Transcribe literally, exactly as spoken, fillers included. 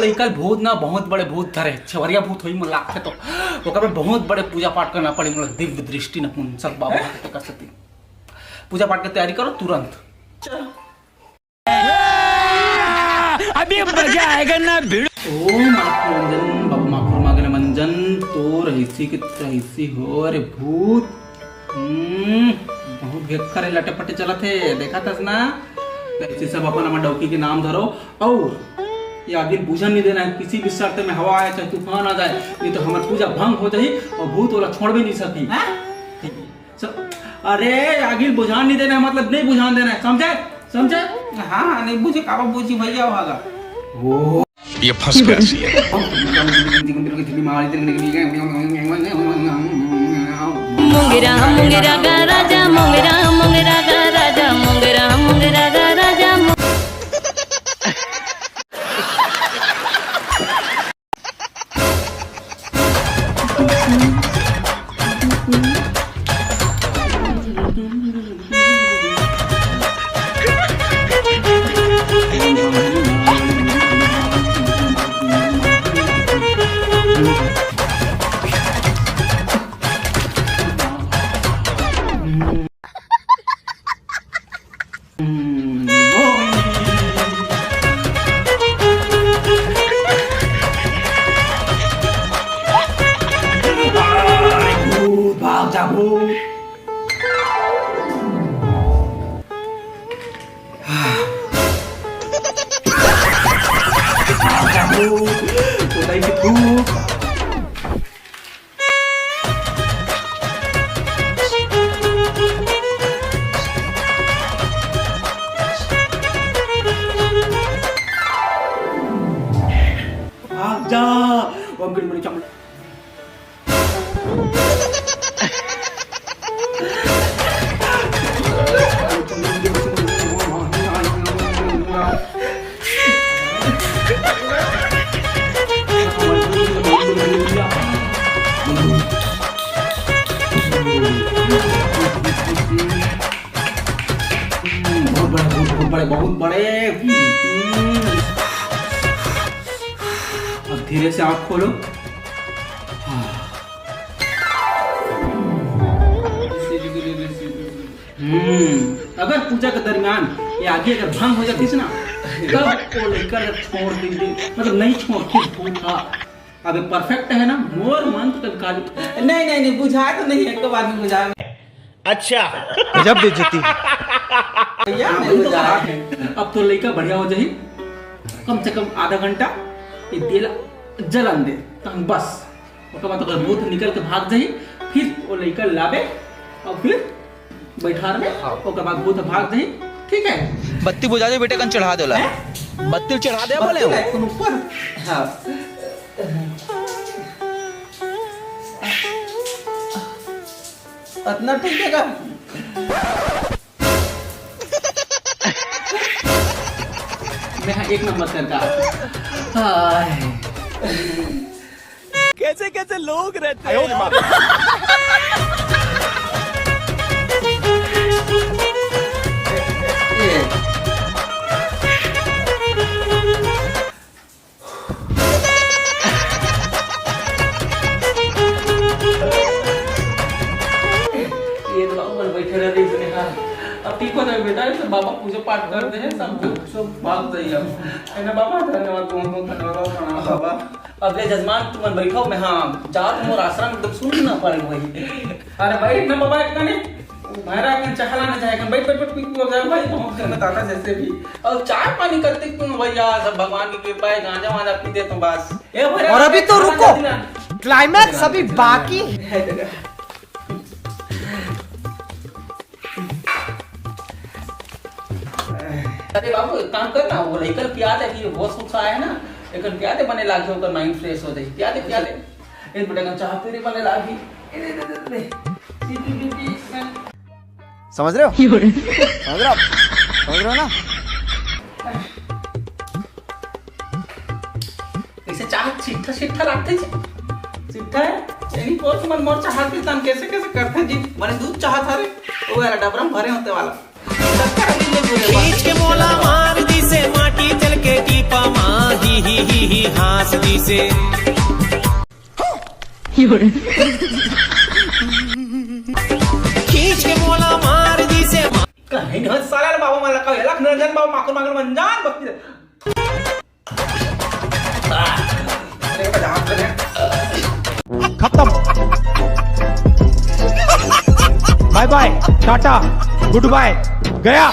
तो कल भूत ना, बहुत बड़े भूत धरे, छेवरिया भूत होई मोला लागथे, तो ओकर में बहुत बड़े पूजा पाठ करना पड़े मोला, दिव्य दृष्टि नपुंसक बाबा के कर सकती। पूजा पाठ के तैयारी करो तुरंत। चलो। अभी मजा आएगा ना भिड़ू। ओम आंखों मंजन, बाबा माखुर मागन मंजन, तो रहीसी के रहीसी हो रे भूत। हम्म, बहुत घेक्खर है, लटे पटे चलत है, देखा थस ना? ऐसे सब अपन अपन डौकी के नाम धरो। और ये आगिल बुझन नहीं देना है किसी भी शर्त में, हवा आए चाहे तूफान आ जाए, नहीं तो हमार पूजा भंग हो जाही और भूत वाला छोड़ भी नहीं सकी। हाँ? स-, अरे, आगिल बुझान नहीं देना है, मतलब नहीं बुझान देना है, समझे? समझे? हाँ, नहीं बुझे, काबर बुझी भैया, होगा। वो ये फंस गया सी है। मुंगरा मुंगरा गा राजा, मुंगरा मुंगरा गा राजा, मुंगरा मुंगरा गा राजा, मु- भूत, भाग जा, भूत। भाग जा, भूत। उठाई के भूत। भाग जा। वो अंकल मेरे चमड़ा। बहुत बड़े, बहुत, बहुत बड़े, बहुत बड़े। अब धीरे से आँख खोलो। हम्म, अगर पूजा के दरमियान ये आगी अगर भंग हो जातिस ना, तब वो लइका ला छोड़ देंगे, मतलब नहीं छोड़, खुद भूत हा। अब ये perfect है ना, मोर मंत्र कभी काली। नहीं, नहीं, नहीं, बुझाए तो नहीं, एक बार भी बुझाए। अच्छा। गजब बेइज्जती। भैया, नहीं वही तो बुझाए। कहा है। अब तो लइका बढ़िया हो जाही, कम से कम आधा घंटा ये तेल जलन दे, तहन बस। ओकर बाद ओकर भूत निकल के भाग जाही, फिर वो लइका लाबे और फिर बैठार में, हाँ। ओकर बाद भूत भाग जाही, ठीक है? बत्ती बुझा दे बेटे, कन चढ़ा दे ओला। हैं? बत्ती चढ़ा दे बोले बत्ती हो। लाइट के ऊपर। हाँ। अतना ठीक है का? मैं हाँ एक नंबर करका। हाय। कैसे कैसे लोग रहते हैं यार। ये तो बाबू मन बैठे रह रही इसने कहा, अब ठीक हो जाए बेटा, इसे बाबा पूजा पाठ कर दे, सब दुख सब भाग जाइए। अब है ना बाबा, धन्यवाद, बहुत बहुत धन्यवाद, प्रणाम बाबा। अब ले जजमान तुमन बैठो, मैं हाँ जात मोर आश्रम एकदम सुन ना पड़े भाई। अरे बैठ ना बाबा, इतना नहीं महाराज ने चाह लाना चाहे, बैठ बैठ बैठ, पी पी जाए भाई, बहुत जन्म दाता जैसे भी। और चाय पानी करते क्यों भैया, सब भगवान की कृपा है, गांजा वांजा पीते तो बस। ए भैया, और अभी तो खाना रुको, जल्दी ला। Climax अभी बाकी है। अरे बाबू, एक काम कर ना, वो लइका ल पिया दे, अभी होश उस आया है ना, एक ल पिया दे, बने लागे, ओकर mind fresh हो जाए, पिया दे, पिया दे। ए बेटा, का चाह पी रे, बने लागे। ए, दे, दे, दे, दे। पी, पी, पी, पी, मैं समझ रहे हो? समझ रहे हो आप? समझ रहे हो ना? ऐसे चाह छिट्ठा छिट्ठा लागथे जी। छिट्ठा है? यही कोर्स मन मोर चाह के तन कैसे कैसे करथे जी। मने दूध चाहत हरे, वो वाला डबरा में भरे होते वाला। शक्कर अभी ले बोले बा। खींच के मोला मार दी से माटी। चल के टीपा माँ ही ही ही ही हाँस दिसे। खींच के मोला मार दिसे। कहीं नहीं साला बाबू मला कहे लख निरंजन बाबू माखन माखन मंजान बकती। खत्म। बाय बाय, टाटा, गुड बाय, गया।